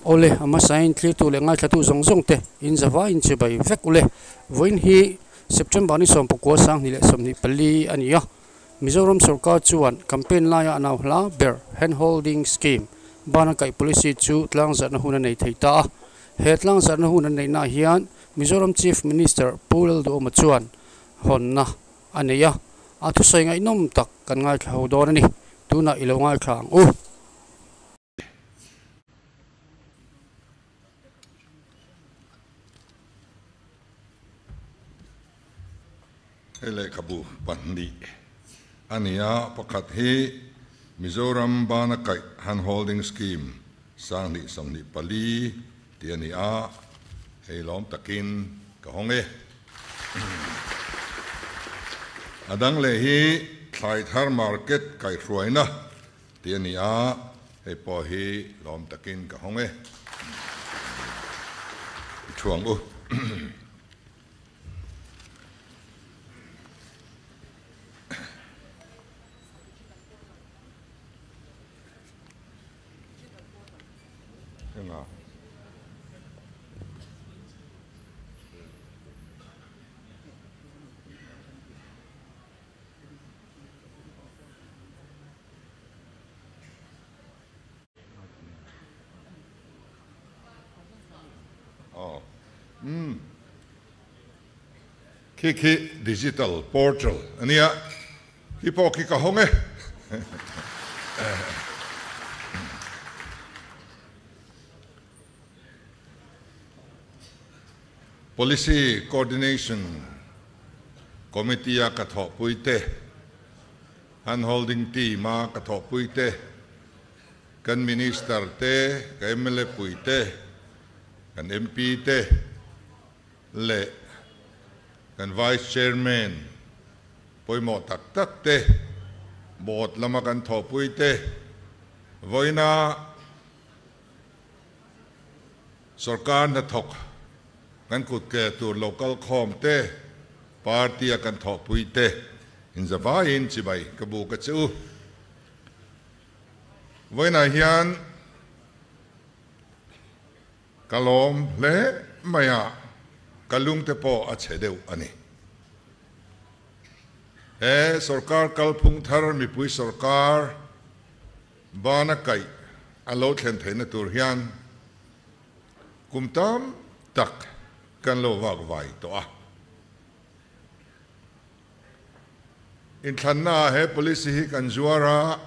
Awle, a hmasain thlirtu leh ngaithlatu zawng zawng te in zavaiin chibai vek ule. Vawiin hi September ni sawmpakua sanghnih leh 24 a ni a, Mizoram sorkar chuan campaign laia a nau hla ber Hand Holding Scheme bana kaih policy chu tlangzarhna hun a nei thei ta a. He tlangzarhna hun an neihnaah hian Mizoram Chief Minister Pu Lalduhawma chuan hawnna a nei a, a thusawi ngaihnawm tak kan ngaithla ho dawn a ni. Tunah i lo ngaithla ang u. Hei lehkhabu pahnih a ni a, pakhat hi Mizoram Bana Kaih Hand Holding Scheme 2024 tih a ni a, hei lawm takin ka hawng e. A dang leh hi Thlai Thar Market kaihhruaina tih a ni a, hei pawh hi lawm takin ka hawng e. I thuang u. Khi khi digital portal a nia, khi pawh khi ka hawng e. Policy Coordination Committee a ka thawhpui te, Hand Holding Team a ka thawhpui te, kan Minister te, ka mla pui te, kan MP te leh kan Vice Chairman pawimawh tak tak te, Board lama kan thawhpui te, vawiina Sorkar hnathawk kan kut ke tur lo kal khawm te, party a kan thawhpui te inzavaiin chibai ka buk a che u. Vawiinah hian ka lawm hle mai a, ka lungte pawh a chhe deuh a ni. He sorkar kalphung thar mipui sorkar Bana kaih a lo thlen theihna tur hian kum tam tak kan lo vak vai tawh a. Inthlannaah he policy hi kan zuar a,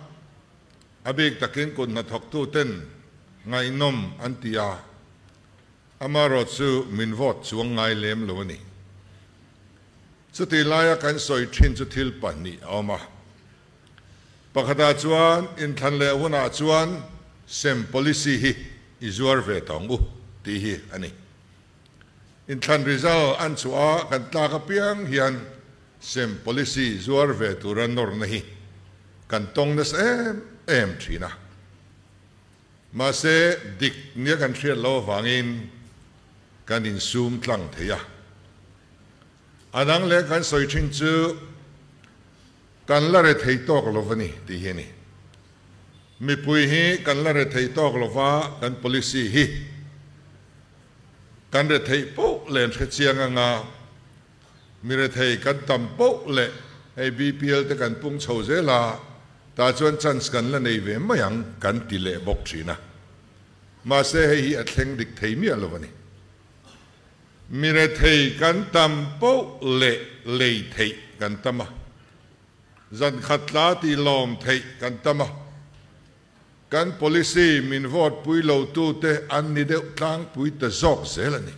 a bik takin kut hnathawktuten ngaihnawm an ti a, amaherawh chu min vote chuang ngai lem lo a ni. Chutih laia kan sawi thin chu thil pahnih a awm a. Pakhatah chuan inthlan leh hunah chuan sem policy hi i zuar ve tawng u tih hi a ni. Inthlan result an chhuah a kan tlak apiang hian sem policy zuar ve tura nawrna hi kan tawng nasa em em thin a. Mahse dik nia kan hriat loh avangin kan insum tlang thei a. A dang leh kan sawi thin chu Kan la rethei tawk lo va ni tih hi a ni. Mipui hi kan la rethei tawk lo va, kan policy hi kan retheih poh leh an hre chiang anga mi rethei kan tam poh leh hei BPL te kan pung chho zel a, tah chuan chance kan la nei ve mai ang kan ti leh bawk thin a. Mahse hei hi a thleng dik thei miah lo va ni. Mi rethei kan tam poh leh lei theih kan tam a, zan khat tla tih lawm theih kan tam a, kan policy min vote pui lo tute an ni deuh tlangpui ta zawk zel a ni.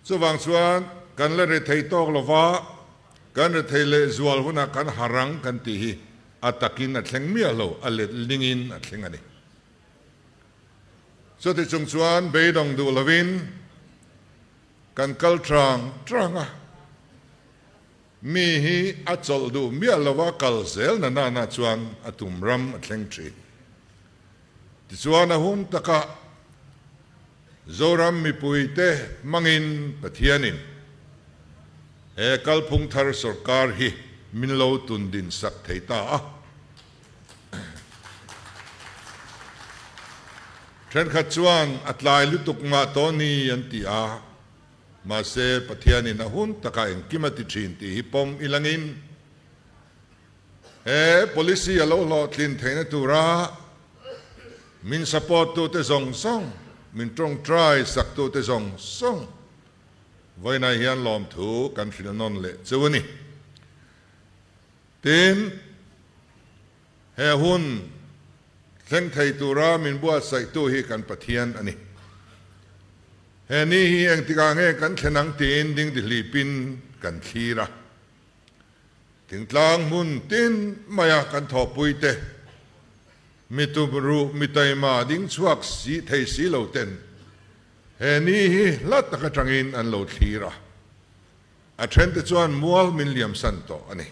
Chuvang chuan kan la rethei tawk lova, kan rethei leh zual hunah kan harang kan tih hi a takin a thleng miah lo, a let lingin a thleng a ni. Chuti chung chuan beidawng duh lovin kan kal trang trang a, mi hi a chawlh duh miah lova kal zel na nana chuan a tum ram a thleng thin. Tichuan a hun takah Zoram mipuite hmangin Pathianin he kalphung thar sorkar hi min lo tundin sak thei ta a. Thenkhat chuan a tlai lutuk mah tawh ni an ti a, mahse Pathianin a hun takah engkim a ti thin tih hi pawm i langin he policy a lo hlawhtlin theihna tura min support tute zawng zawng, min tawngtai sak tute zawng zawng vawiinah hian lawmthu kan hrilh nawn leh chu a ni. Tin, he hun thleng thei tura min buatsaihtu hi kan Pathian a ni. He ni hi engtikah nge kan thlen ang tiin dingdihlipin kan thlir a. Thingtlang hmun tin maia kan thawhpuite, mi tumruh, mi taima ding chhuak si thei si lo ten he ni hi hla tak atangin an lo thlir a. A thente chuan mual min liamsan tawh a ni.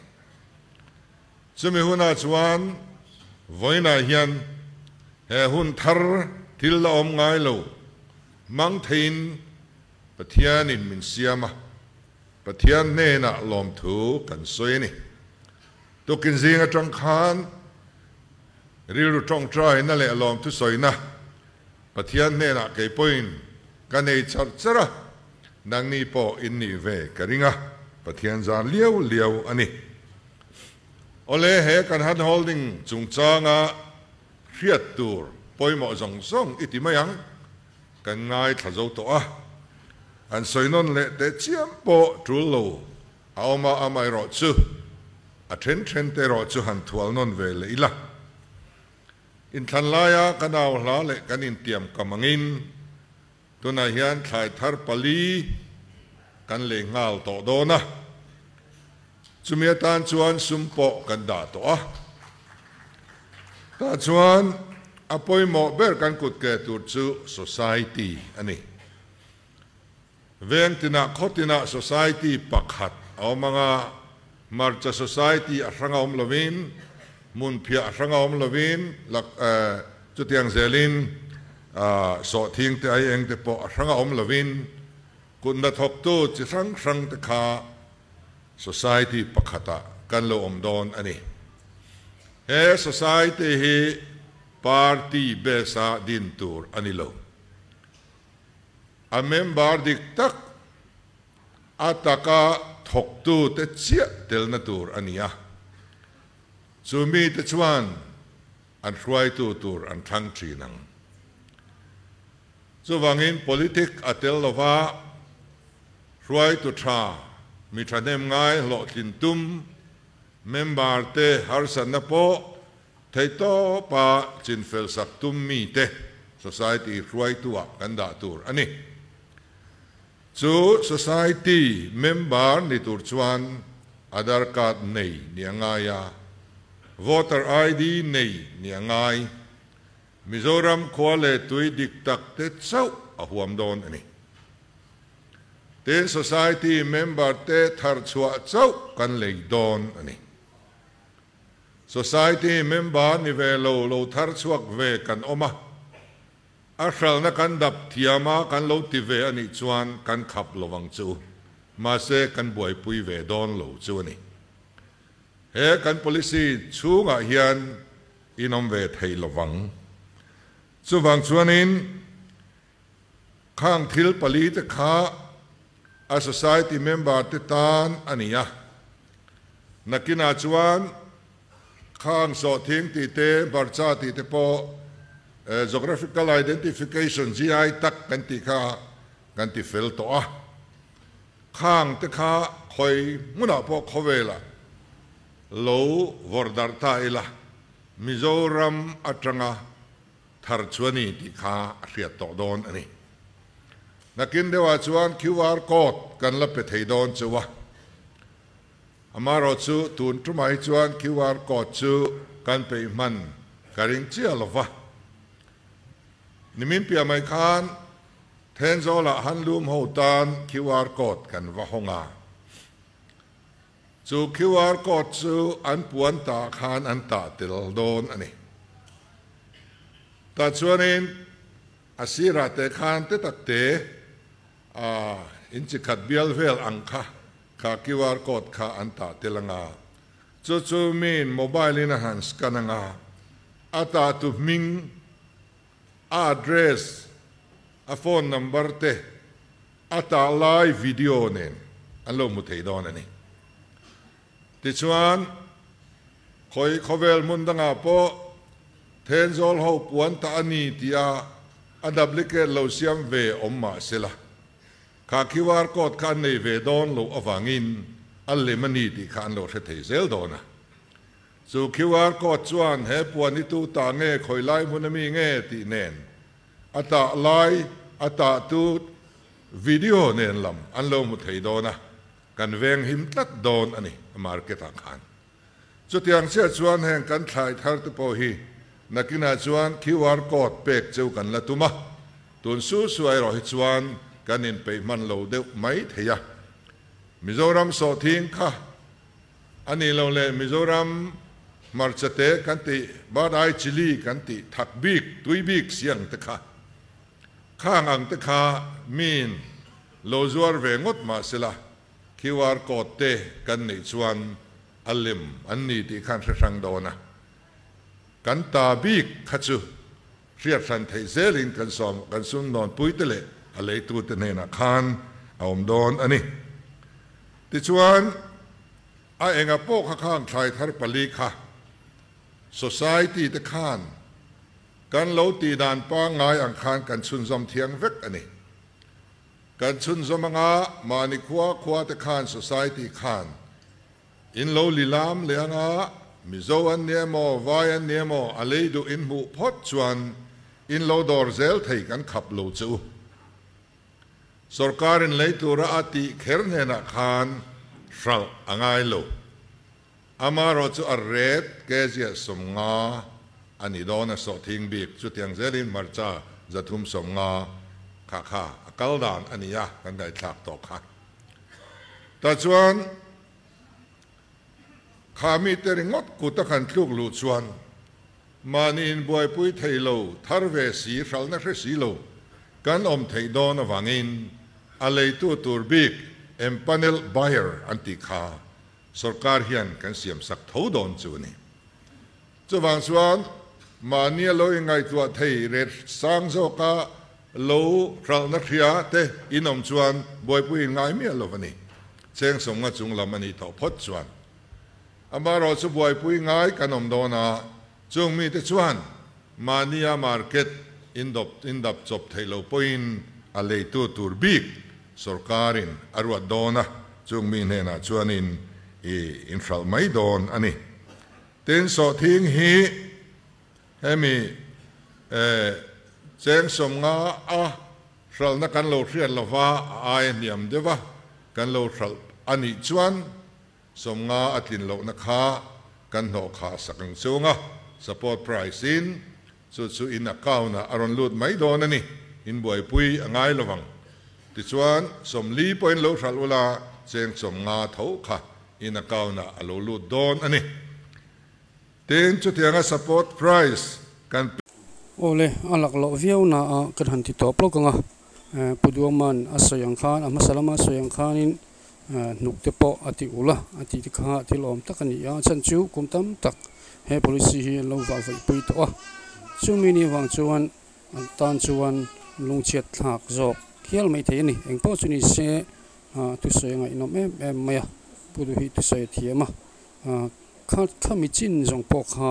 Chumi hunah chuan vawiinah hian he hun thar thil la awm ngai lo hmang theiin Pathianin min siam a, Pathian hnenah lawmthu kan sawi a ni. Tukin zing atang khan rilru tawngtaina leh lawmthu sawina Pathian hnenah kei pawhin ka nei char char a, nangni pawh in nih ve ka ring a, Pathian zar liau liau a ni. Awle he kan hand holding chungchanga hriat tur pawimawh zawng zawng i ti mai ang, kan ngaithla zo tawh a, an sawi nawn leh teh chiam pawh tul lo a awm a, amaherawhchu a then then te erawh chu han thual nawn ve leh ila. Inthlan laia ka nau hla leh kan intiam kam angin tunah hian thlai thar pali kan lei nghal tawh dawn a, chumi atan chuan sum pawh kan dah tawh a. Tah chuan a pawimawh ber kan kut ke tur chu society a ni. Veng tinah khaw tinah society pakhat a awm ang a, hmarcha society a hrang a awm lovin, hmunphiah a hrang a awm lovin, lak chutiang zelin sawhthing te ai eng te pawh a hrang a awm lovin, kut hnathawktu chi hrang hrang te kha society pakhatah kan lo awm dawn a ni. He society hi party base a din tur a ni lo. A member dik tak a taka thawktu te chiah telna tur a ni a, chu mite chuan an hruaitu tur an thlang thin ang. Chuvangin politic a tel lova hruaitu tha, mi thahnem ngai hlawhtlin tum member te harsatna pawh Theihtawpa chinfel sak tum mite society hruaituah kan dah tur a ni. Chu society member ni tur chuan Aadhaar card nei ni a ngai a, voter ID nei ni a ngai. Mizoram khua leh tui dik tak te chauh a huam dawn a ni. Tin, society member te thar chhuah chauh kan lei dawn a ni. Society member ni ve lo lo thar chhuak ve kan awm a, a hralhna kan dap thiam a kan lo ti ve a nih chuan kan khap lo ang chu, mahse kan buaipui ve dawn lo chu a ni. He kan policy chhungah hian in awm ve thei lo vang. Chuvang chuanin khang thil palite kha a society member te tan a ni a, nakinah chuan khang sawhthing tih te, hmarcha tih te pawh Geographical Identification, GI, tak kan tih kha kan ti fel tawh a, khang te kha khawi hmunah pawh khawvelah lo vawrh darh ta ila Mizoram atanga thar chu a ni tih kha a hriat tawh dawn a ni. Nakin deuhah chuan QR code kan la pe thei dawn cheu a, amaherawh chu tun tumah hi chuan QR code chu kan peih hman ka ring chiah lo va. Nimin piah mai khan Thenzawlah handloom ho tan QR code kan va hawng a, Chu QR code chu an puan tah khan an tah tel dawn a ni. Tah chuanin a sirah te khan te tak te a in chi khat bial vel ang kha kha QR code kha an tah tel anga. Chu chu miin mobile in a han scan anga a tah tu hming. a address, a phone number te a tah lai video nen an lo hmu thei dawn a ni. Tichuan, khawi khawvel hmun dangah pawh Thenzawl ho puan tah a ni tia a duplicate lo siam ve awm mah sela, kha QR code kha an nei ve dawn loh avangin a lem a ni tih kha an lo hre thei zel dawn a. Chu QR code chuan he puan hi tu tah nge, khawi lai hmun a mi nge tih nen a tah lai a tah tu video nen lam an lo hmu thei dawn a, kan veng him tlat dawn a ni market ah khan. Chutiang chiah chuan heng kan thlai thar te pawh hi nakinah chuan QR code pek cheu kan la tum a, tun su su erawh hi chuan kan inpeih hman lo deuh mai thei a. Mizoram sawhthing kha A nih loh leh Mizoram hmarcha te kan tih Bird Eye Chilli kan tih thak bik tui bik si ang te kha khang ang te kha miin lo zuar ve ngawt mah sela QR code te kan neih chuan a lem an ni tih khan hre hrang dawn a. Kan ta bik kha chu hriat hran theih zelin kan sawm kan sumdawn puite leh a leitute hnenah khan a awm dawn a ni. Tichuan, a enga pawh kha khang thlai thar pali kha society te khan kan lo tih dan pangngai ang khan kan chhunzawm thiang vek a ni. Kan chhunzawm anga mahni khua khua te khan society khan In lo lilam leh anga Mizo an ni emaw, Vai an ni emaw a lei duh in hmuh phawt chuan in lo dawr zel thei kan khap lo che u. Sorkar in lei tura a tih kher hnenah khan hralh a ngai lo. Amaherawh chu a ret kg 50 a ni dawn a sawhthing bik chutiang zelin hmarcha 350 kha kha a kal dan a ni a kan ngaihthlak tawh kha. Tah chuan kha mite ringawt kut a kan tluk luh chuan mahni inbuaipui thei lo, thar ve si, hralhna hre si lo kan awm theih dawn avangin a leitu tur bik empanel buyer an tih kha sorkar hian kan siamsak tho dawn chu a ni. Chuvang chuan mahnia lo inngaihtuah thei ret sang zawka lo hralhna hria te in awm chuan buaipui in ngai miah lo a ni. Cheng 50 chung lam a nih tawh phawt chuan amaherawh chu buaipui ngai kan awm dawn a, chung mite chuan mahnia market indawp indap chawp theih lo pawhin a leitu tur bik sorkarin a ruat dawn a, chung mi hnenah chuanin i inhralh mai dawn a ni. Tin, sawhthing hi hemi cheng 50 a hralhna kan lo hriat lova a aia hniam deuh a kan lo hralh a nih chuan 50 a tlin lohna kha kan hnawh khah sak ang chung a, support price in chu chu in account ah a rawn lut mai dawn a ni, in buaipui a ngai lo vang. Tichuan, 40 pawhin lo hralh ula cheng 50 tho kha in account ah a lo lut dawn a ni. Tin, chutianga support price kan. Awle, a lak loh viau na a kan han ti tawp lawk ang a, Pu Duangman a sawi ang khan, a hmasa lama a sawi ang khanin hnuk te pawh a ti ulh a, a tih te kha thil awm tak a ni a, chhan chu kum tam tak he policy hi an lo vah vaih pui tawh a, chumi ni avang chuan an tan chuan lungchhiat thlak zawk hial mai thei a ni. Engpawh chu ni se Thusawi a ngaihnawm em em mai a, Pu Duhi thusawi a thiam a, kha khami chin zawng pawh kha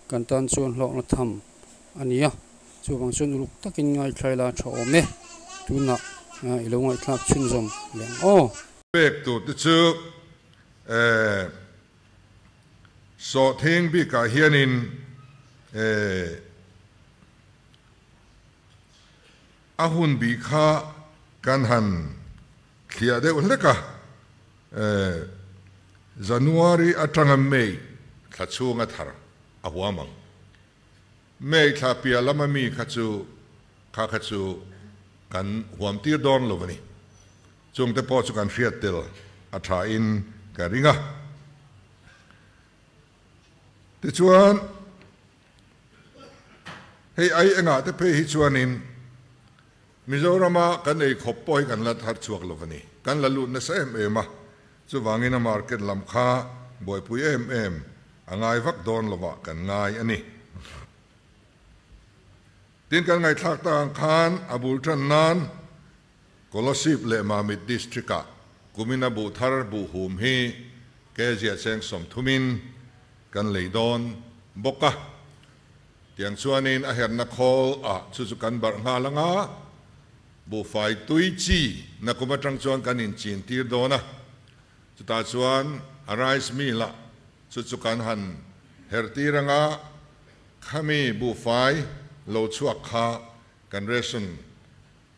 kan tan chuan hlawkna tham a ni a, chuvang chuan uluk takin ngaithlai la tha awm e, tunah i lo ngaihthlak chhunzawm leh ang aw. Pek tur te chu sawhthing bikah hianin A hun bih kha kan han thliah deuh hlek a, January atanga May thla chhunga thar a huam ang. May thla piah lama mi kha chu kha kha chu kan huam tir dawn lo a ni. Chungte pawh chu kan hriat tel a tha in ka ring a. Tichuan. Hei ai engah te phei hi chuanin Mizorama kan ei khawp pawh hi kan la thar chhuak lo a ni. Kan la lut nasa em em a, chuvangin a market lam kha buaipui em em a ngai vak dawn lovah kan ngai a ni. Tin kan ngaihthlak tak ang khan a bul tan nan Kolasib leh Mamit District ah kumina buh thar buh hum hi kg cheng sawmthumin kan lei dawn bawk a. Tiang chuanin a herna khawl ah chu chu kan barh nghal anga buhfai tui chi nakum atang chuan kan inchin tir dawn a. Chutah chuan a rice mill ah chu chu kan han her tir anga khami buhfai lo chhuak kha kan ration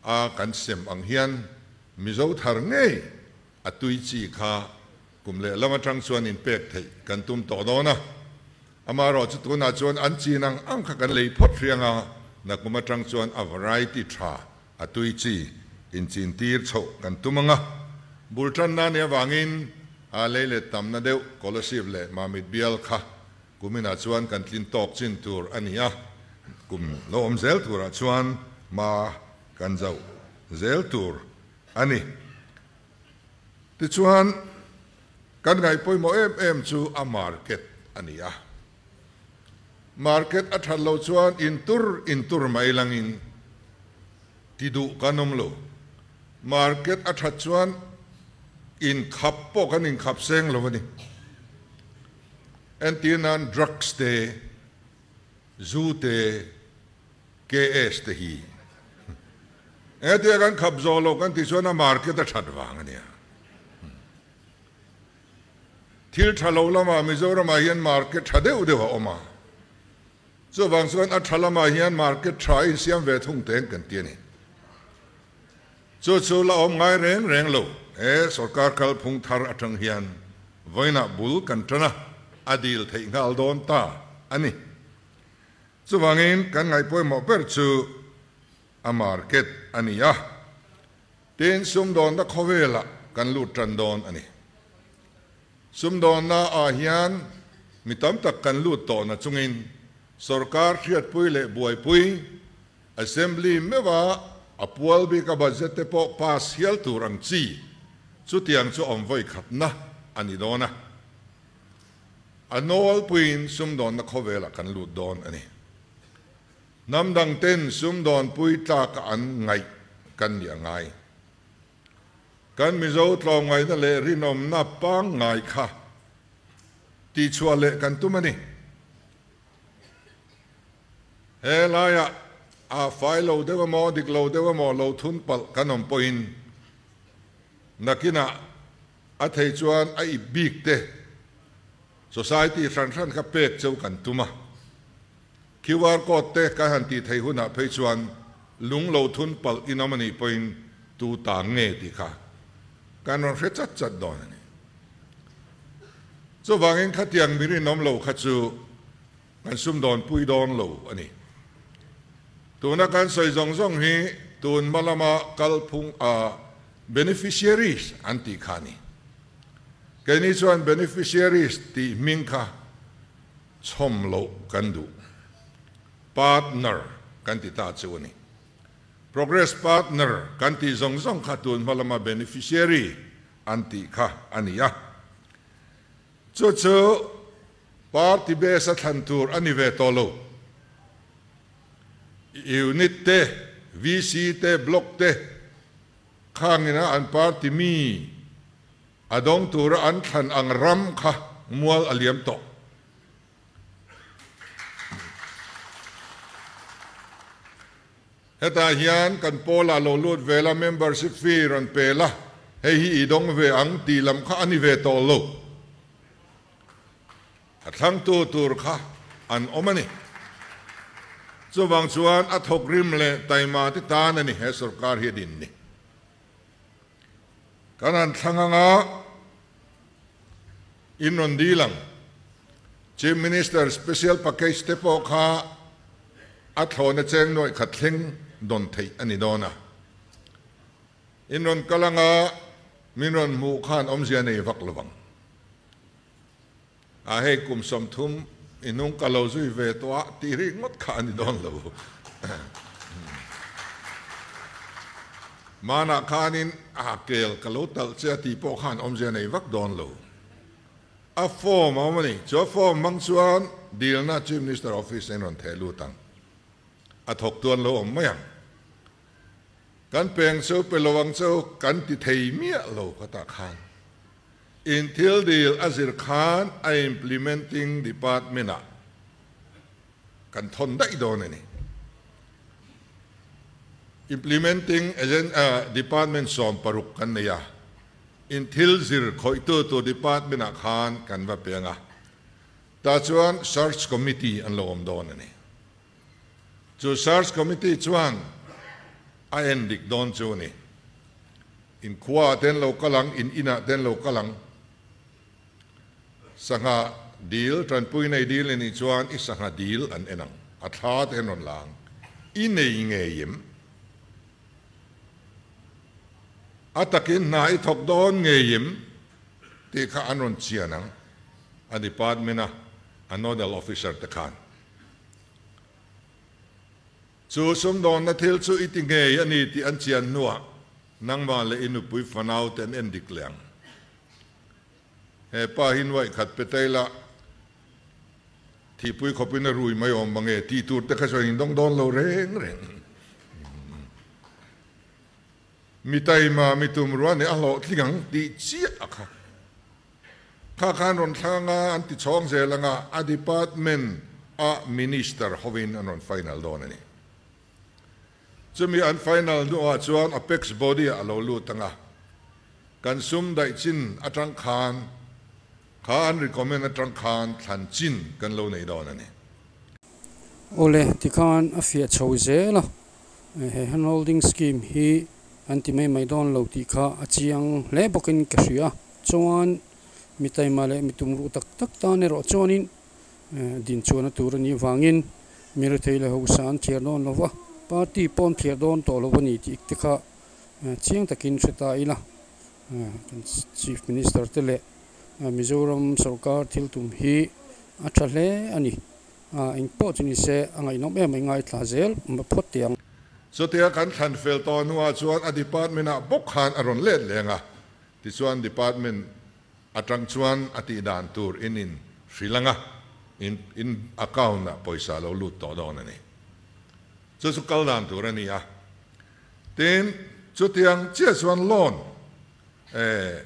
a kan sem ang hian Mizo thar ngei a tui chi kha kum leh lam atang chuan inpek theih kan tum tawh dawn a. Amaherawh chu tunah chuan an chin ang ang kha kan lei phawt hriang a, nakum atang chuan a variety tha a tui chi inchin tir chhoh kan tum ang a. Bul tanna nih avangin a lei let tamna deuh Kolasib leh Mamit bial kha kuminah chuan kan tlin tawk chin tur a ni a, kum lo awm zel turah chuan hma kan zauh zel tur a ni. Tichuan, kan ngaih pawimawh em em chu a market a ni a. Market a that loh chuan intur intur mai langin ti duh kan awm lo. Market a that chuan inkhap pawh kan inkhap seng lo a ni. Entir nan drugs te, zu te, KS te hi engati kan khap zawh loh kan tih chuan a market a that vang a nia. Thil tha lo lamah Mizoramah hian market tha deuh deuh a awm a, chuvang chuan a tha lamah hian market tha a insiam ve thung teng kan ti a ni. Chu chu la awm ngai reng reng lo. He sorkar kalphung thar atang hian vawiinah bul kan tan a, a dil theih nghal dawn ta a ni. Chuvangin kan ngaih pawimawh ber chu a market a ni a, tin sumdawnna khawvelah kan lut tan dawn a ni. Sumdawnna ah hian mi tam tak kan lut tawhna chungin sorkar hriatpui leh buaipui, Assembly meuha a pual bika budget te pawh pass hial tur ang chi chutiang chu awm vawi khatna a ni dawn a. A nawlpuiin sumdawnna khawvelah kan lut dawn a ni. Hnam dangten sumdawnpui tlaka an ngaih kan nih a ngai. Kan Mizo tlawmngaihna leh rinawmna pangngai kha tihchhuah leh kan tum a ni. He laiah a fai lo deuh emaw, dik lo deuh emaw lo thun palh kan awm pawhin nakinah A thei chuan a ip bik te society hran hran kha pek cheu kan tum a. QR code te kan han tih theih hunah phei chuan lung lo thun palh in awm a nih pawhin tu tang nge tih kha kan rawn hre chat chat dawn a ni. Chuvangin khatiang mi rinawm lo kha chu kan sumdawnpui dawn lo a ni. Tuna kan sawi zawng zawng hi tun hma lama kalphung a beneficiaries an tih kha a ni. Keini chuan beneficiaries tih hming kha chhawm loh kan duh. Partner kan ti ta chu a ni. Progress partner kan tih zawng zawng kha tun hma lama beneficiary an tih kha a ni a. Chu chu Party base a thlan tur a ni ve tawh lo. Unit te, VC te, Block te khangina an party mi a dawng tura an thlan ang ram kha mual a liam tawh. Hetah hian kan pawlah lo lut ve la, membership fee rawn pe la, hei hi i dawng ve ang tih lam kha a ni ve tawh lo. A thlangtu tur kha an awm a ni. Chuvang chuan a thawkrim leh taima te tan a ni he sorkar hi a din ni. Kan han thlang anga in rawn dil ang. Chief Minister Special Package te pawh kha a thlawna cheng nuaih khat thleng dawn theih a ni dawn a. In rawn kal anga min rawn hmuh khan awmzia nei vak lo vang. A hei kum 30 i hnung ka lo zui ve tawh a tih rik ngawt kha a ni dawn lo. Manah khanin a kel ka lo talh che a tih pawh khan awmzia nei vak dawn lo. A form a awm a ni. Chu a form hmang chuan dilna Chief Minister Office in rawn theh lut ang. A thawktu an lo awm mai ang. Kan peng chu pe lo ang chu kan ti thei miah lo ka tah khan. In thil dil a zir khan a implementing department ah kan thawn daih dawn a ni. Implementing agent department 16 kan nei a, in thil zir khawihtu tur department ah khan kan va peng a, tah chuan search committee an lo awm dawn a ni. Chu search committee chuan a en dik dawn chu a ni. In khua ah te an lo kal ang, in in ah te an lo kal ang. Sangha dil, tanpui nei dil i nih chuan i sangha dil an en ang, a thla te an rawn la ang. I nei ngei em? A takin hna i thawk dawn ngei em? Tih kha an rawn chian ang, a department a a nodal officer te khan. Chu sumdawnna thil chu i ti ngei a ni tih an chian hnuah nangmah leh i nupui fanau te an en dik leh ang. He pa hi nuaih khat pe ta ila thihpui khawpin a rui mai awm mange tih tur te kha chuan in dawng dawn lo reng reng. Mi taima mi tumruah nih a hlawhtling ang tih chiah a kha. Kha khan rawn thlang a, an ti chhawng zel anga a department a minister hovin an rawn final dawn a ni. Chumi an final hnuah chuan apex body ah a lo lut anga, kan sum daih chin atang khan kha an recommend atang khan thlan chin kan lo nei dawn a ni. Awle, tikhan a fiah chho zel a, he handholding scheme hi an ti mai mai dawn lo tih kha a chiang hle bawkin ka hria. Chuan mi taima leh mi tumruh tak tak tan erawh chuanin din chuanna tur a nih vangin mi rethei leh hausa an thliar dawn lo va, party pawh an thliar dawn tawh lo a ni tih te kha chiang takin hre ta ila. Kan Chief Minister te leh Mizoram sorkar thil tum hi a tha hle a ni. Eng pawh chu ni se a ngaihnawm em mai ngaithla zel phawt teh ang. Chutia kan thlan fel tawh hnuah chuan a department ah bawk khan a rawn let leng a, tichuan department atang chuan a tih dan tur in in hrilh ang a, in in account ah pawisa a lo lut tawh dawn a ni. Chu chu kal dan tur a ni a. Tin, chutiang chiah chuan loan eh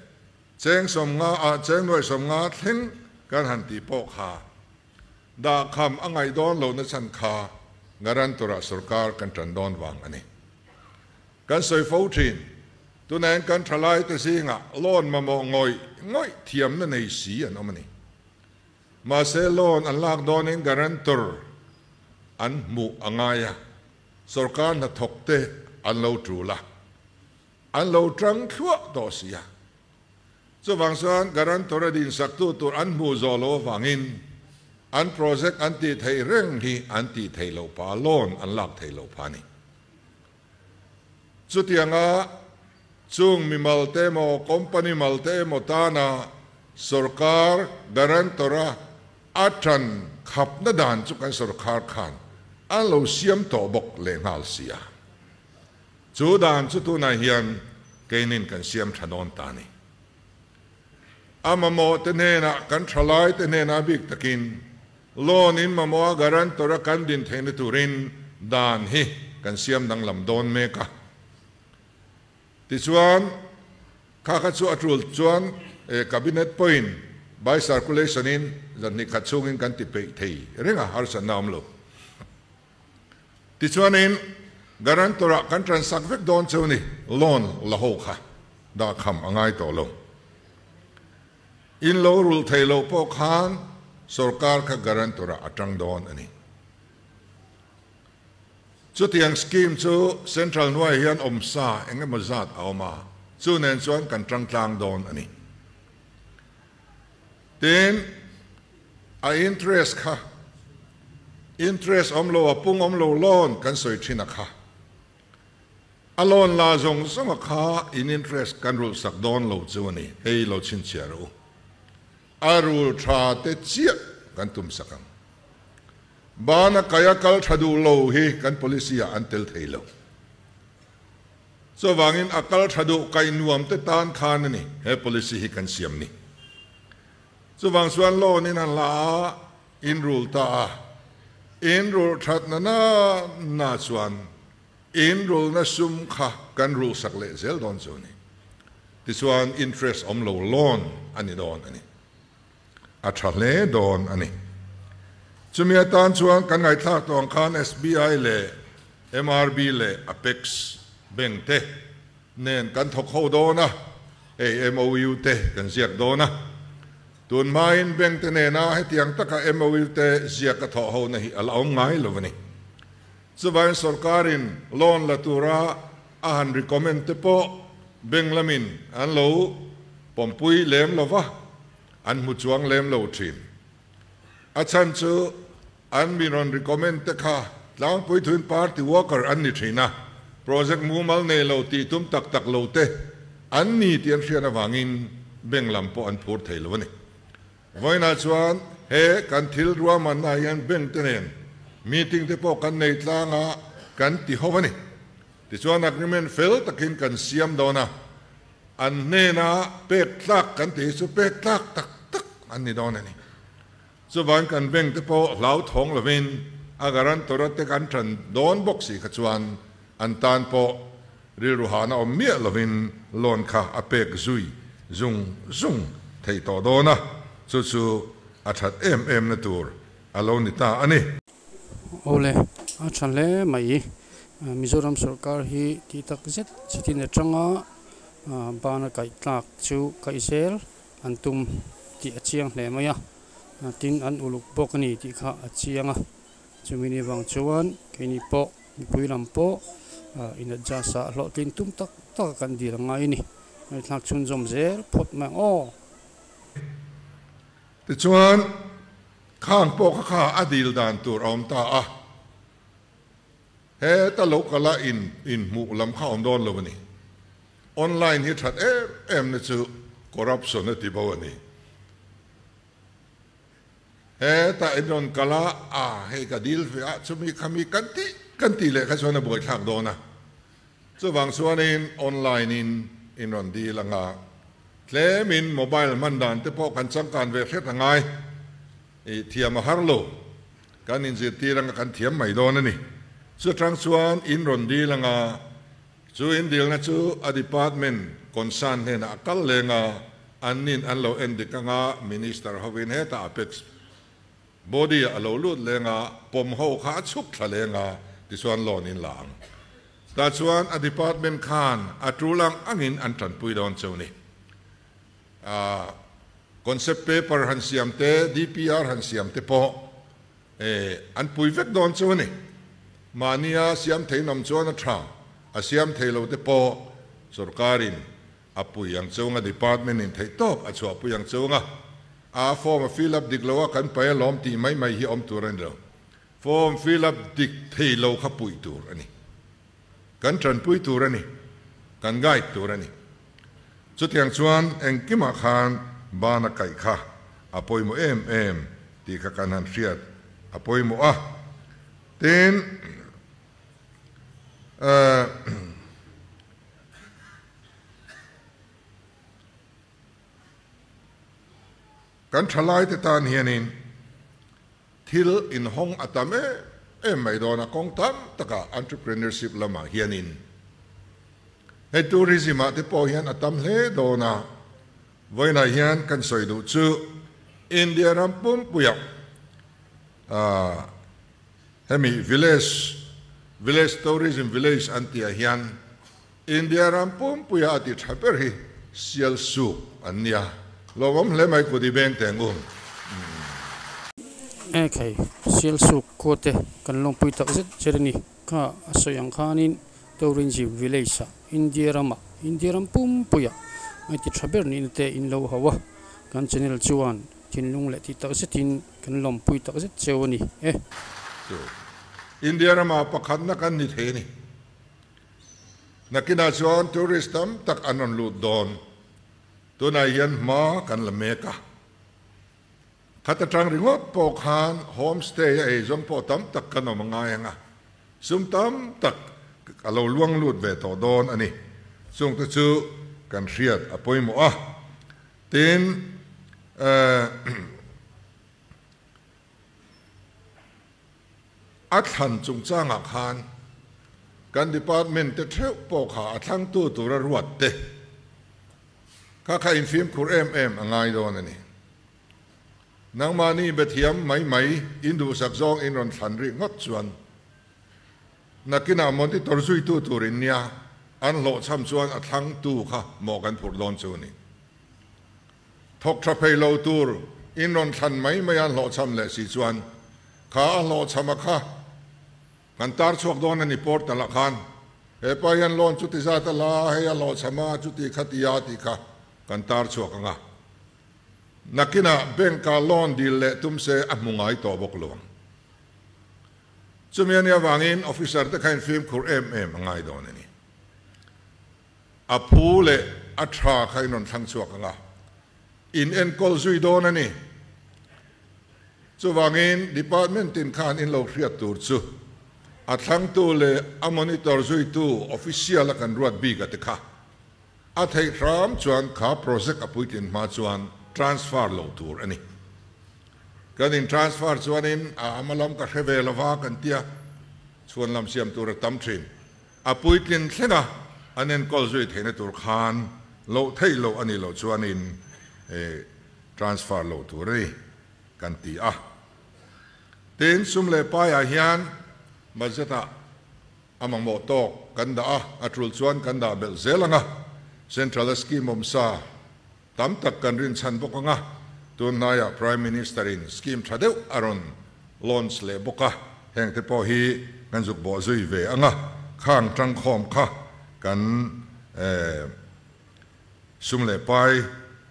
cheng 50 ah cheng nuaih 50 thleng kan han tih pawh kha Dah kham a ngaih dawn lohna chhan kha Guarantor-ah sorkar kan tan dawn vang a ni. Kan sawi fo thin, tunah kan thalaite zingah loan mamawh ngawih ngawih thiamna nei si an awm a ni. Mahse loan an lak dawnin guarantor an hmuh a ngai a, sorkar hnathawkte an lo tul a, an lo tang thluah tawh si a. Chuvang chuan guarantor a dinsaktu tur an hmuh zawh loh avangin an project an tih theih reng hi an tih theih loh pah, loan an lak theih loh phah a ni. Chutianga chung mimal te emaw company mal te emaw tana sorkar guarantor a a tan khapna dan chu kan sorkar khan an lo siam tawh bawk lehnghal si a. Chu dan chu tunah hian keinin kan siam tha dawn ta a ni. A mamawh te hnenah, kan thalai te hnenah bik takin loan in mamawh a guarantor a kan din theihna turin dan hi kan siam danglam dawn mek a. Tichuan, kha kha chu a tul chuan Cabinet pawhin by circulation in zan hnih khat chhungin kan ti peih thei reng a, harsatna a awm lo. Tichuanin guarantor ah kan transak vek dawn chu ni, loan la ho kha dah kham a ngai tawh lo. In lo rulh thei loh pawh khan sorkar kha guarantor ah a tang dawn a ni. Chutiang scheme chu central hnuaiah hian awmsa eng emaw zat a awm a, chu nen chuan kan tang tlang dawn a ni. Tin, a interest kha, interest awm lo, a pung awm lo loan kan sawi thin a kha. A loan la zawng zawng a kha in interest kan rulh sak dawn lo chu a ni, hei lo chhinchhiah rawh u. A rul tha te chiah kan tum sak ang. Bana kaia kal tha duh lo hi kan policy ah an tel thei lo. Chuvangin a kal tha duh kaih nuam te tan khan a ni he policy hi kan siam ni. Chuvang chuan loan in an la a, in rul ta a. In rulh that na na na chuan in rulhna sum kha kan rulhsak leh zel dawn chu a ni. Tichuan interest awm lo loan a ni dawn a ni. A tha hle dawn a ni. Chumi atan chuan kan ngaihthlak tawh ang khan SBI leh MRB leh Apex Bank te nen kan thawk ho dawn a, hei MOU te kan ziak dawn a. Tun hmain bank te nena hetiang taka MOU te ziak a thawh hona hi a la awm ngai lo a ni. Chuvangin sorkarin loan la tura a han recommend te pawh bank lamin an lo pawmpui lem lo va, an hmu chuang lem lo thin. A chhan chu an mi rawn recommend te kha tlangpui thuin party worker an ni thin a, project mumal nei lo tih tum tak tak lo te an ni tih an hriat avangin bank lam pawh an phur thei lo a ni. Vawiinah chuan he kan thil ruahmanna hian bank te nen meeting te pawh kan nei tlang a, kan ti ho a ni. Tichuan agreement fel takin kan siam dawn a, an hnena pek tlak kan tih hi chu pek tlak tak tak an ni dawn a ni. Chuvang kan bank te pawh hlauthawng lovin a guarantor a te kan tan dawn bawk si kha chuan an tan pawh rilru hahna awm miah lovin loan kha a pek zui zung zung theih tawh dawn a, chu chu a that em em na tur a lo ni ta a ni. Awle, a tha hle mai. Mizoram sorkar hi tih tak zet chitin atanga bana kaih tlak chu kaih zel an tum tih a chiang hle mai a, tin an uluk bawk a ni tih kha a chiang a, chumi ni vang chuan keini pawh mipui lam pawh in adjust ah hlawhtlin tum tak tak a kan dil a ngai a ni, ngaihthlak chhunzawm zel phawt mai ang aw. Tichuan khang pawh kha kha a dil dan tur a awm ta a, heta lo kala in inhmuh lam kha a awm dawn lo a ni. Online hi that em em na chu corruption a ti bo a ni. Hetah in rawn kal a, a hei ka dil ve a, chumi khami kan tih kan tih leh kha chuan a buaithlak dawn a. Chuvang chuanin online in in rawn dil anga tlemin mobile hman dan te pawh kan changkan ve hret a ngai. I thiam a har lo. Kan inzirtir anga kan thiam mai dawn a ni. Chutang chuan in rawn dil anga Chu indilna chu a department concern hnenah a kal leng a, annin an lo en dik anga Minister hovin hetah Apex body ah a lo lut leng a, pawm ho kha a chhuk thla leng a, tichuan loan in la ang. Tah chuan a department khan a tul ang angin an tanpui dawn cheu ni. Concept paper han siam te, DPR han siam te pawh an pui vek dawn chu a ni. Mahnia siam thei nawm chuan a tha, a siam thei lo te pawh sorkarin a pui ang chunga department in theih tawp a chhuahpui ang chunga a form a fill up dik lo a kan pai alawm tih mai mai hi awm tur a ni lo. Form fill up dik thei lo kha puih tur a ni. Kan tanpui tur a ni. Kan guide tur a ni. Chutiang chuan engkimah khan bana kaih kha a pawimawh em em tih kha kan han hriat a pawimawh a. Tin, kan thalaite tan hianin thil inhawng a tam em em mai dawn a, kawng tam takah entrepreneurship lamah hianin hei tourism ah te pawh hian a tam hle dawn a, vawiinah hian kan sawi duh chu India ram pumpuiah ah hemi village village tourism village an tih ah hian India ram pumpuia a ti tha ber hi Sialsuk an nia. Lawmawm hle mai kut i beng teng u. E khai, Sialsuk khua te kan lawmpui tak zet zet a ni. Kha a sawi ang khanin Tourism Village ah India ramah India ram pumpuia a ti tha ber nihna te in lo hauh a. Kan channel chuan thinlung leh tih tak zetin kan lawmpui tak zet cheu a ni e. Chu India ramah pakhatna kan ni thei a ni. Nakinah chuan tourist tam tak an rawn lut dawn. Tunah hian hma kan la mek a. Khat atang ringawt pawh khan homestay a eizawng pawh tam tak kan awm a ngai ang a. Sum tam tak a lo luang lut ve tawh dawn a ni. Chungte chu kan hriat a pawimawh a. Tin, eh. A thlan chungchangah khan kan department te theuh pawh kha a thlangtu tura ruat te kha kha infimkhur em em a ngai dawn a ni. Nangmahni bethiam mai mai in duhsak zawng in rawn thlan rih ngawt chuan nakinah monitor zuitu tur in nia an hlawhchham chuan a thlangtu kha mawh kan phurh dawn chu a ni. Thawk tha phei lo tur in rawn thlan mai mai a hlawhchham leh si chuan kha a hlawhchham a kha kan tar chhuak dawn a ni portal ah khan he pa hian loan chuti zat a la a hei a hlawhchham a chuti kha ti a tih kha kan tar chhuak ang a. Nakinah bank ah loan dil leh tum se a hmu ngai tawh bawk lo ang. Chumi a nih avangin officer te kha in fimkhur em em a ngai dawn a ni. A phu leh a tha kha in rawn thlang chhuak ang a, in enkawl zui dawn a ni. Chuvangin department tin khan in lo hriat tur chu a thlangtu leh a monitor zuitu official a kan ruat bik a ti kha. A theih hram chuan kha project a puitlin hma chuan transfer loh tur a ni. Kan in transfer chuanin a ama lam ka hre ve lova kan tia chhuan lam siam tur a tam thin. A puitlin thlenga an enkawl zui theihna tur khan loh theih loh a nih loh chuanin transfer loh tur a ni kan ti a. Tin, sum leh paiah hian budget-ah a mamawh tawk kan dah a, a tul chuan kan dah belh zel ang a, Central-a scheme awmsa tam tak kan rinchhan bawk ang a, tun hnaiah Prime Minister-in scheme tha deuh a rawn launch leh bawk a, heng te pawh hi kan zuk bawh zui ve ang a, khang tangkhawm kha kan sum leh pai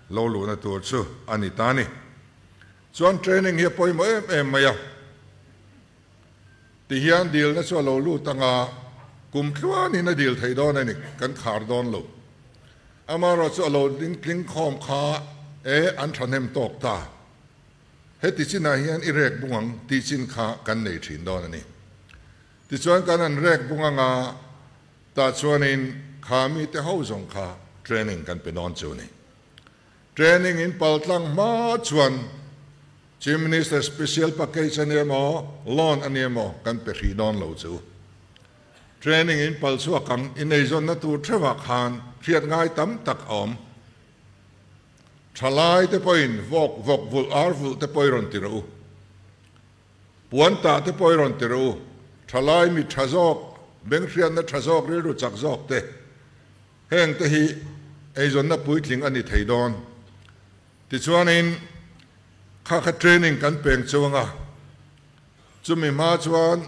lo luhna tur chu a ni ta a ni. Chuan training hi a pawimawh em em mai a. Ti hian dilna chu a lo lut ang a, kum tluanin a dil thei dawn a ni, kan khar dawn lo. Amaherawh chu a lo ding tling khawm kha e an thahnem tawk ta. Heti chinah hian i rek bung ang tih chin kha kan nei thin dawn a ni. Tichuan kan han rek bung ang a, tah chuanin kha mite ho zawng kha training kan pe dawn chu a ni. Training in paltlang hma chuan Chief Minister Special Package a ni emaw, Loan a ni emaw kan pe hrih dawn lo chu. Training in pal chhuak ang i neizawnna tur theuhah khan hriat ngai tam tak a awm. Thalai te pawhin vawk vawk vulh ar vulh te pawh i rawn ti rawh u. Puan tah te pawh i rawn ti rawh u. Thalai mi tha zawk, benghriatna tha zawk, rilru chak zawk te. Heng te hi eizawnna puitling a ni thei dawn. Tichuanin kha kha training kan peng chuang a, chumi hma chuan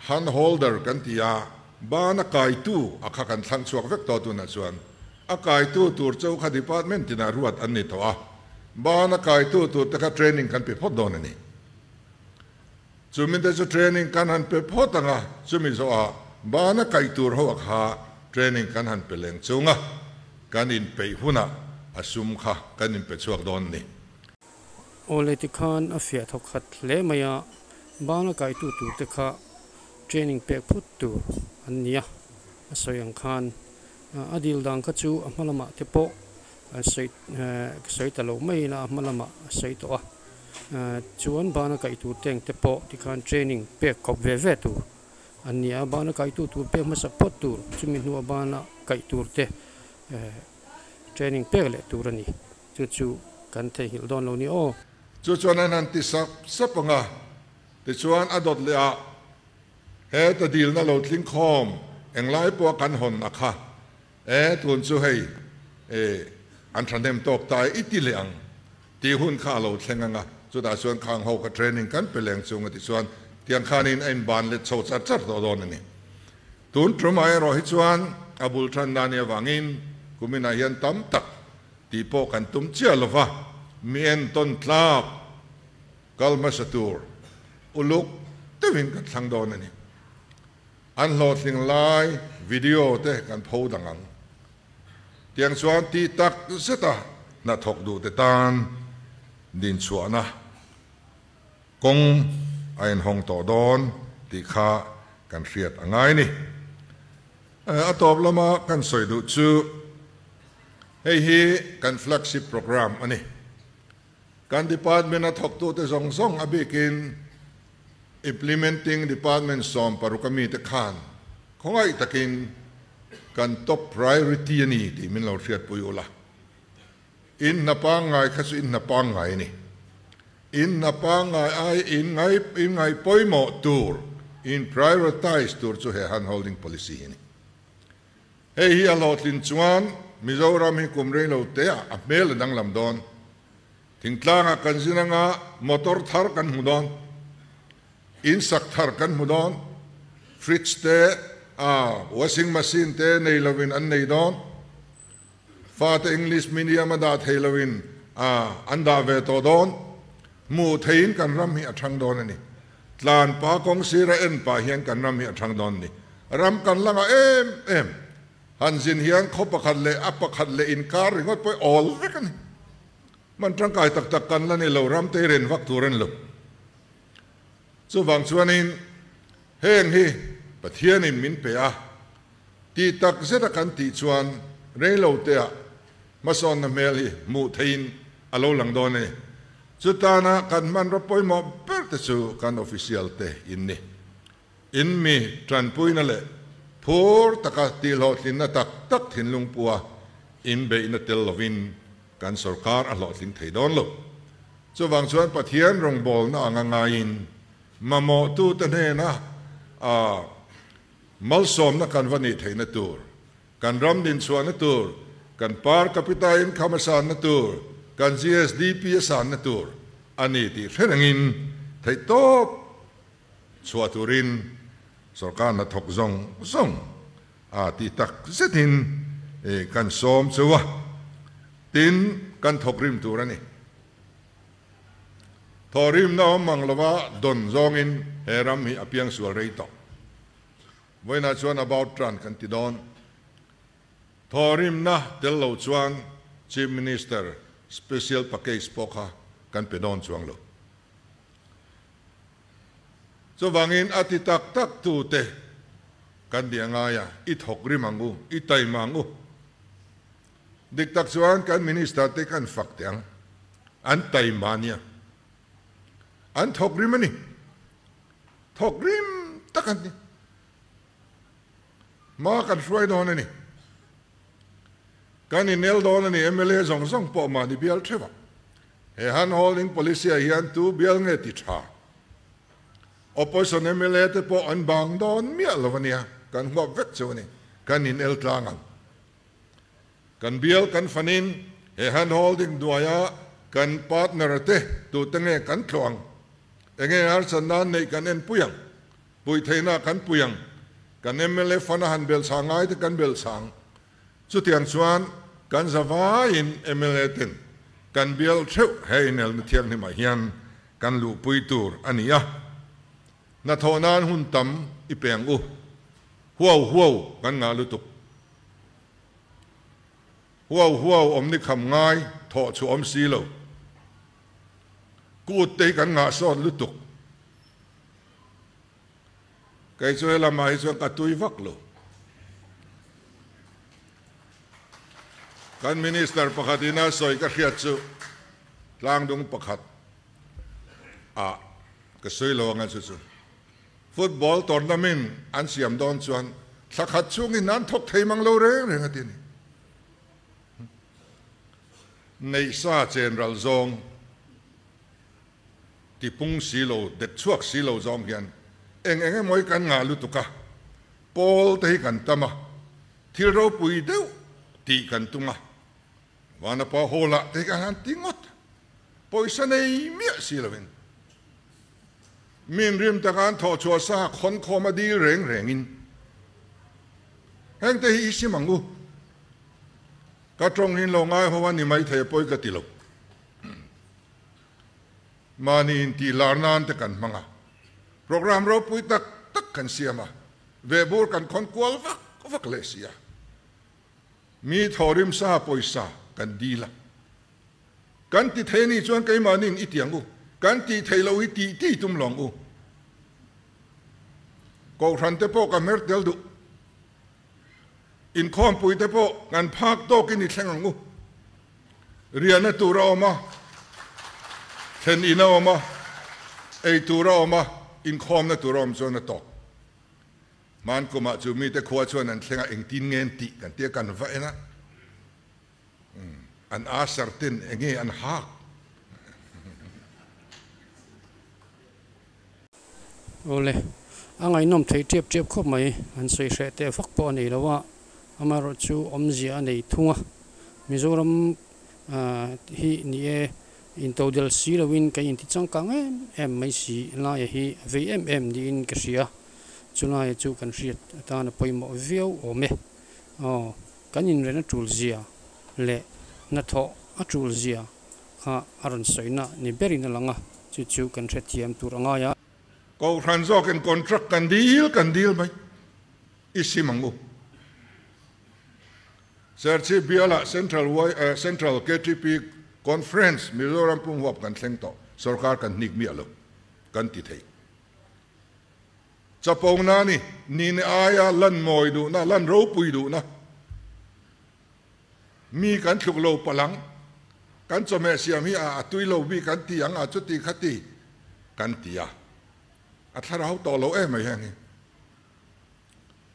hand holder kan ti a, ban a kaitu a kha kan thlang chhuak vek tawh tunah chuan a kaitu tur chauh kha department tinah ruat an ni tawh a, ban a kaitu tur te kha training kan pe phawt dawn a ni. Chumi te chu training kan han pe phawt ang a, chumi zawhah bana kaih tur ho a kha training kan han pe leng chung a, kan inpeih hunah a sum kha kan inpe chhuak dawn a ni. Awle tikhan a fiah thawk khat hle mai a, bana kaitu tur te kha training pek phawt tur an ni a, a sawi ang khan a dil dan kha chu a hma lamah te pawh an sawi sawi ta lo mai ila a hma lamah a sawi tawh a. Chuan bana kaih tur te ang te pawh tikhan training pek kawp ve ve tur an ni a, bana kaihtu tur pek hmasa phawt tur chumi hnua bana kaih tur te training pek leh tur a ni. Chu chu kan theihnghilh dawn lo ni aw. Chu chuan an han ti sap sap ang a, tichuan a dawt leh ah heta dilna lo tling khawm englai pawh a kan hawn a kha e tun chu hei e an thahnem tawk ta e i ti leh ang. Tih hun kha a lo thleng ang a, chutah chuan khang ho kha training kan pe leng chung a tih chuan tiang khanin a inban let chho char char tawh dawn a ni. Tun tumah erawh hi chuan a bul than dan i avangin kuminah hian tam tak tih pawh kan tum chiah lo va, mi entawn tlak kal hmasa tur uluk deuhin kan thlang dawn a ni. An hlawhtling lai video te kan pho dang ang. Tiang chuan tih tak zeta hnathawk duhte tan dinchhuahna kawng a inhawng tawh dawn tih kha kan hriat a ngai ni. A tawp lama kan sawi duh chu hei hi kan flagship programme a ni. Kan department a thawktute zawng zawng a bikin. Implementing Department 16 a mite khan khawngaih takin kan top priority a ni tih min lo hriatpui ula. In hna pangngai kha chu in hna pangngai a ni. In hna pangngai ai in ngai in ngai pawimawh tur, in prioritize tur chu he hand holding policy hi a ni. Hei hi a hlawhtlin chuan Mizoram hi kum rei lo te ah a hmel a danglam dawn. Thingtlangah kan zin anga motor thar kan hmu dawn, in sak thar kan hmu dawn, fridge te, washing machine te nei lovin an nei dawn, fate English medium a dah thei lovin an dah ve tawh dawn, hmuh theihin kan ram hi a thang dawn a ni. Tlan pa kawng sira en pah hian kan ram hi a thang dawn a ni. Ram kan la ngah em em. Han zin hian khaw pakhat leh a pakhat leh inkar ringawt pawh hi awl vek a ni. Man tangkai tak tak kan la ni lo, ram te ren vak tur a ni lo. Chuvang chuanin heng hi Pathianin min pe a, tih tak zeta kan tih chuan reilo teah hmasawnna hmel hi hmuh theihin a lo lang dawn a ni. Chutana kan hmanraw pawimawh ber te chu kan official te in ni. In mi tanpuina leh phur taka tihhlawhtlinna tak tak thinlung pua inbeihna tel lovin kan sorkar a hlawhtling thei dawn lo. Chuvang chuan Pathian rawngbawlna anga ngaiin mamawhtute hnena a malsawmna kan va nih theihna tur, kan ram dinchhuahna tur, kan per capita income a sanna tur, kan GSDP a sanna tur a ni tih hre rengin theihtawp Chhuah turin sorkar hnathawk zawng zawng a tih tak zetin kan sawm cheu a, tin kan thawk rim tur a ni. Thawhrimna awm mang lova dawn zawngin he ram hi a piang sual rei tawh. Vawiinah chuan about run kan ti dawn. Thawhrimna tel lo chuan Chief Minister special package pawh kha kan pe dawn chuang lo. Chuvangin a ti tak tak tute kan ti a ngai a, i thawk rim ang u, i taima ang u. Dik tak chuan kan Minister te kan fak teh ang, an taima nia. An thawk rim a ni. Thawk rim tak an ni. Hma kan hruai dawn a ni. Kan inel dawn a ni, mla zawng zawng pawh mahni bial theuh a. He hand holding policy ah hian tu bial nge ti tha? Opposition mla te pawh an bang dawn miah lo ania, kan huap vek chu a ni, kan in el tlang ang. Kan bial kan fanin he hand holding hnuaia kan partner te tute nge kan tluah ang? Enge harsat nan neih kan en pui ang? Puih theihna kan pui ang? Kan mla fund a han belh chhang ngai te kan belh chhang. Chutiang chuan kan zavaiin mla ten kan bial theuh he inelna thianghlimah hian kan luhpui tur a ni a. Hnathawh nan hun tam i pe ang u. Huau huau kan ngah lutuk. Huau huau awm ni kham ngai thawh chhuah awm si lo. Kut te hi kan ngah sawt lutuk. Kei chu helamah hi chuan ka tui vak lo. Kan Minister pakhat ina sawi ka hriat chu tlangdung pakhat ah ka sawi lo anga chu chu football tournament an siam dawn chuan thla khat chungin an thawk thei mang lo reng reng a ti a ni. Neihsa chen ral zawng. Tipung si lo, det chhuak si lo zawng hian eng eng emaw hi kan ngah lutuk a, pawl te hi kan tam a, thil ropui deuh tih kan tum a, Vanapa Hall ah te hi kan han ti ngawt, pawisa nei miah si lovin min rim taka an thawh chhuah sa khawn khawm a dil reng rengin heng te hi i sim ang u, ka tawng hi in lo ngai ho a ni maithei a pawi ka ti lo. Mahni intih lar nan te kan hmang a, programme ropui tak tak kan siam a, vehbur kan khawn kual vak vak leh si a, mi thawhrim sa pawisa kan dil a, kan ti thei anih chuan keimahniin i ti ang u, kan tih theih loh hi tih tih tum lo ang u. Kohhran te pawh ka hmer tel duh, inkhawmpui te pawh kan phak tawkin i thleng ang u. Riahna tur a awm a, thlen in a awm a, ei tur a awm a. inkhawmna tur a awm chuan a tawk. Hman kumah chu mite khua chuan an thleng a, engtin nge an tih kan tia kan va en a, an usher ten enge an hak. Awle, a ngaihnawm theih tep tep khawp mai, an sawi hreh teh vak pawh a nei lo a, amaherawh chu awmzia a nei thung a, Mizoram hi ni e, intodel si loin kan inti changkang em em mai si laia hi a vei em em niin ka hria, chulaia chu kan hriat atan a pawimawh viau awm e. Aw, kan inren a tul zia leh hnathawh a tul zia kha a rawn sawina ni berin a lang a, chu chu kan hrethiam tur a ngai a. Kohhran zawkin contract kan dil kan dil mai i sim ang u. Serchhip bialah Central Y Central ktp Conference Mizoram pumhuap kan thleng tawh, sorkar kan hnik miah lo kan ti thei. Chapona ni, nine aia lan mawi duhna, lan ropui duhna, mi kan thluk lo palang, kan chawhmeh siam hi a tui lo bik kan ti ang a, chuti khati kan ti a, a thlarau tawh lo em mai heng hi.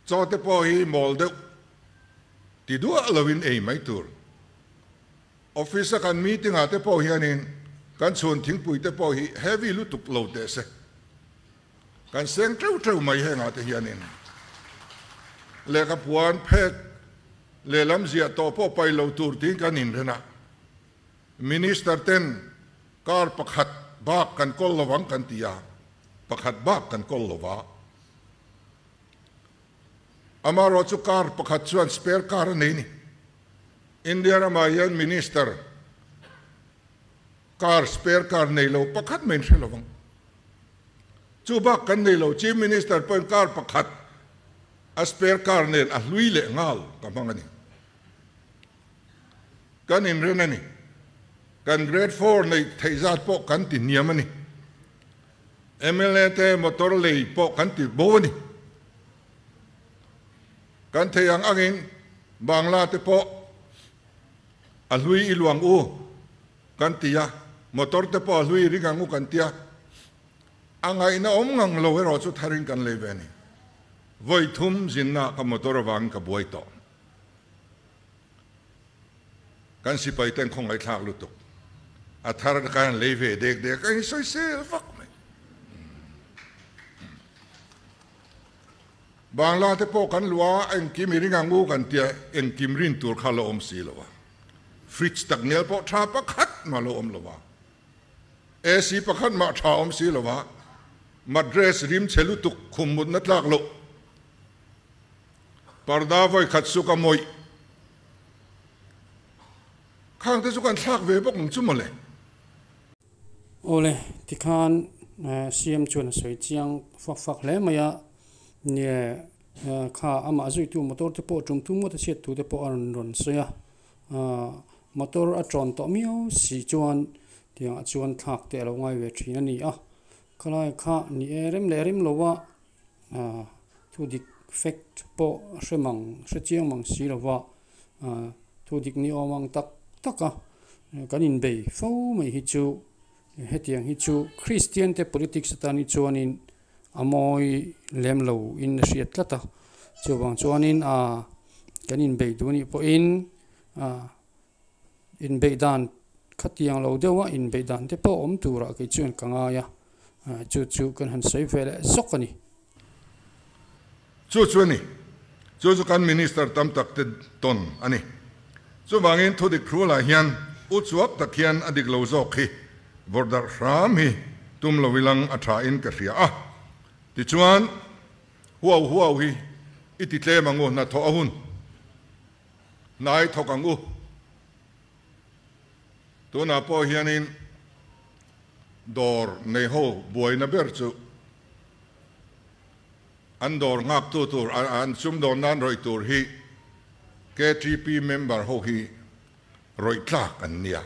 Chaw te pawh hi mawl deuh ti duah loin ei mai tur. Office a kan meeting ah te pawh hianin kan chhun thingpui te pawh hi heavy lutuk lo teh se. Kan seng teuh teuh mai hengah te hianin lehkha puan phek lehlam ziah tawh pawh pai lo tur tiin kan inren a. Minister ten kar pakhat bak kan kawl lo ang kan ti a, pakhat bak kan kawl lo va. Amaherawh chu kar pakhat chuan spare car a nei ni. India ramah hian Minister car spare car nei lo pakhat mai in hre lo ang. Chu bak kan nei lo, Chief Minister pawhin car pakhat a spare car nen a hlui leh nghal ka hmang a ni. Kan inren a ni. Kan grade four neih theih zat pawh kan ti hniam a ni. Mla te motor lei pawh kan ti bo a ni. Kan thei ang angin Bangla te pawh a hlui i luang u kan ti a, motor te pawh a hlui i ring ang u kan ti a, a ngaihna awm ngang lo erawh chu tharin kan lei ve a ni. Vawi thum zinna ka motor avangin ka buai tawh. Kan sipai ten khawngaihthlak lutuk. A thar khan lei ve dek dek a insawisel vak mai. Bangla te pawh kan luah a, engkim i ring ang u kan tia, engkim rin tur kha a lo awm si lo a. Fridge tak nel pawh tha pakhat mah a lo awm lo a. AC pakhat mah tha awm si lo a. Mattress rim chhe lutuk khum mutna tlak loh. Parda vawi khat chu ka mawih. Khang te chu kan thlak ve bawk ang chu mawle. Awle, tikhan CM chuan a sawi chiang fak fak hle mai a, nie kha amah zuitu motor te pawh tum tum ngawt a chhiat thu te pawh a rawn rawn sawi a, motor a tawn tawh miau si chuan tiangah chuan thlak te a lo ngai ve thin a ni a, khalai kha ni e rem leh rem lo a. Thu dik fact pawh a hre mang hre chiang mang si lova thu dik ni awm ang tak tak a kan inbei fo mai hi chu hetiang hi chu Kristian te politics atan hi chuanin a mawi lem lo in a hriat tlat a chuvang chuanin kan inbei duh anih pawhin inbeih dan khatiang lo deuh a inbeih dan te pawh awm turah kei chuan ka ngai a chu chu kan han sawi ve leh zawk a ni. Chu chu a ni. Chu chu kan Minister tam tak te tawn a ni. Chuvangin thudik hrualah hian u chuap tak hian a dik lo zawk hi vawrh darh hram hi tum lo ilang a tha in ka hria a. Tichuan huau huau hi i ti tlem ang u hnathawh a hun. Hnai thawk ang u. Tunah pawh hianin dawr nei ho buaina ber chu an dawr nghaktu tur, an sumdawn nan rawih tur hi KTP member ho hi rawih tlak an nia.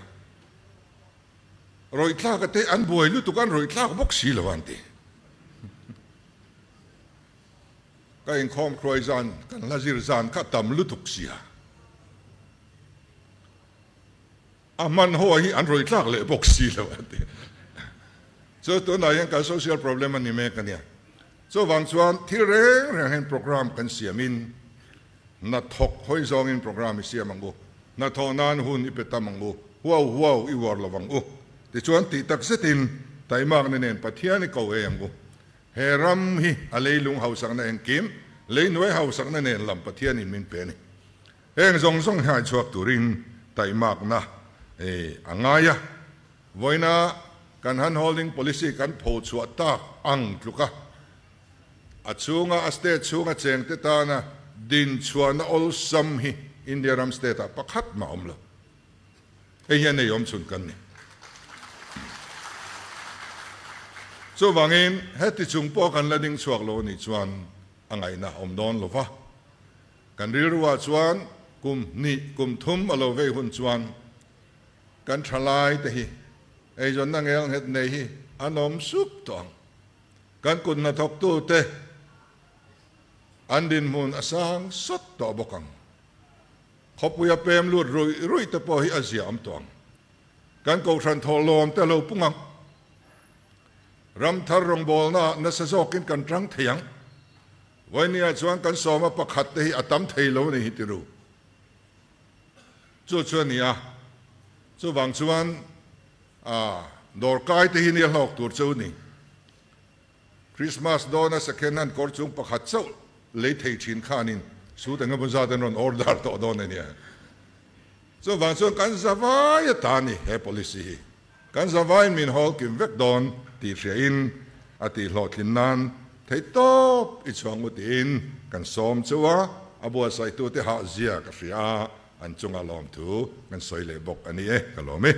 Rawih tlak ate an buai lutuk an rawih tlak bawk si lo an ti. Ka inkhawm hruai zan kan hla zir zan kha tam lutuk sia. A hman ho hi an rawi tlak leh bawk si lo a ti. Chu tunah hian kan social problem a ni mek a nia. Chuvang chuan thil reng reng hian program kan siamin hnathawk hawi zawngin program i siam ang u, hnathawh nan hun i pe tam ang u, huau huau i uar lo vang u. Tichuan tih tak zetin taimakna nen Pathian i ko ei ang u. He ram hi a leilung hausakna engkim, leinuai hausakna nen lam Pathianin min pe a ni. Heng zawng zawng hi hai chhuak turin taimakna a ngai a. Vawiina kan hand holding policy kan pho chhuah tak ang tluka a chhunga a state chhunga chengte tana din chhuahna awlsam hi India ram state ah pakhat mah awm lo. Hei hian ei awm chhun kan ni. Chuvangin heti chung pawh kan la ding chhuak lo anih chuan a ngaihna a awm dawn lo va. Kan rilruah chuan kum hnih kum thum a lo vei hun chuan Kan thalai te hi eizawnna ngel nghet nei hi an awm sup tawh ang. Kan kut hnathawktu te an dinhmun a sang sawt tawh bawk ang. Khawpui a pem lut ruih ruih te pawh hi a zia awm tawh ang. Kan kohhran thawhlawm te a lo pung ang. Ramthar rawngbawlna ah nasa zawkin kan tang thei ang. Vawinia chuan kan sawma pakhat te hi a tam thei lo a ni hi ti ru. Chu chu a ni a, chuvang chuan a dawrkai te hi nia hlawk tur chu ni. Christmas dawna second hand kawr chung pakhat chauh lei thei thin khanin suit eng emaw zat an rawn order tawh dawn a nia. Chuvang chuan kan zavai ata a ni he policy hi. Kan zavaiin min hawl kim vek dawn tih hriain a tih hlawhtlin nan theihtawp i chhuang u tiin kan sawm cheu a, a buatsaihtute hah zia ka hria a, an chunga lawmthu kan sawi leh bawk a ni e, ka lawm e.